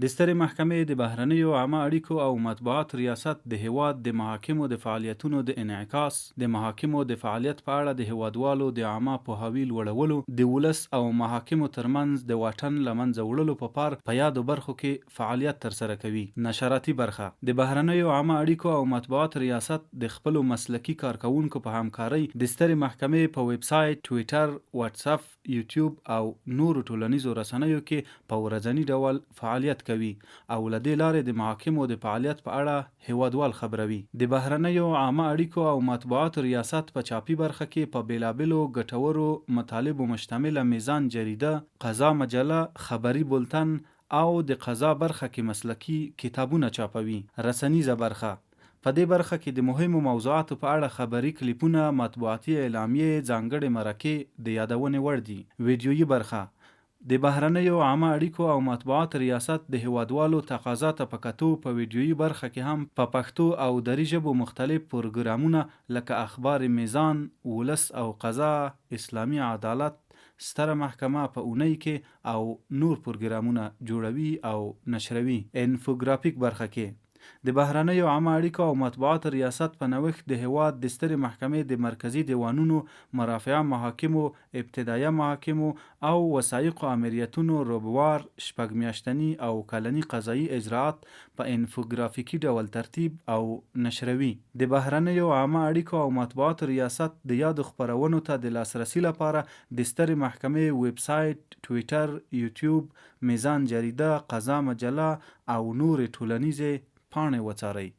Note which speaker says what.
Speaker 1: د سترې محکمې د بهرنیو عامه اړیکو او مطبوعاتو ریاست د هېواد د محاکمو د فعالیتونو د انعکاس، د محاکمو د فعالیت په اړه د هېوادوالو د عامه پوهاوي لوړولو، د ولس او محاکمو ترمنځ د واټن له منځه وړلو په پار په یادو برخو کې فعالیت ترسره کوي. نشراتي برخه، د بهرنیو عامه اړیکو او مطبوعاتو ریاست د خپلو مسلکي کارکوونکو په همکارۍ د سترې محکمې په ویب سایټ، ټویټر، واټسف، یوټیوب او نورو ټولنیزو رسنیو کې په ورځني ډول فعالیت کوي او له دې لارې د محاکمو د فعالیت په اړه هېوادوال خبروي. د بهرنیو عامه اړیکو او مطبوعاتو ریاست په چاپي برخه کې په بېلابېلو ګټورو مطالبو مشتمله میزان جریده، قضا مجله، خبري بولتن او د قضا برخه کې مسلکي کتابونه چاپوي. رسنیزه برخه، په دې برخه کې د مهمو موضوعاتو په اړه خبري کلیپونه، مطبوعاتي اعلامیې، ځانګړې مرکې د یادونې وړ دي. ویډیويي برخه، د بهرنیو عامه اړیکو او مطبوعاتو ریاست د هېوادوالو تقاضا ته په کتو په ویډیويي برخه کې هم په پښتو او دري ژبو مختلف پروګرامونه لکه اخبار میزان، ولس او قضا، اسلامي عدالت، ستره محکمه په اونۍ کې او نور پروګرامونه جوړوي او نشروي. انفوګرافیک برخه کې د بهرنیو عامه اړیکو او مطبوعاتو ریاست په نوښت د هېواد د سترې محکمې د مرکزي دیوانونو، مرافعه محاکمو، ابتدایه محاکمو او وثایقو آمریتونو ربعوار، شپږ میاشتني او کلني قضایي اجراات په انفوګرافیکي ډول ترتیب او نشروي. د بهرنیو عامه اړیکو او مطبوعاتو ریاست د یادو خپرونو ته د لاسرسي لپاره د سترې محکمې ویب سایټ، ټویټر، یوټیوب، میزان جریده، قضا مجله او نورې ټولنیزې پاڼې وڅارئ.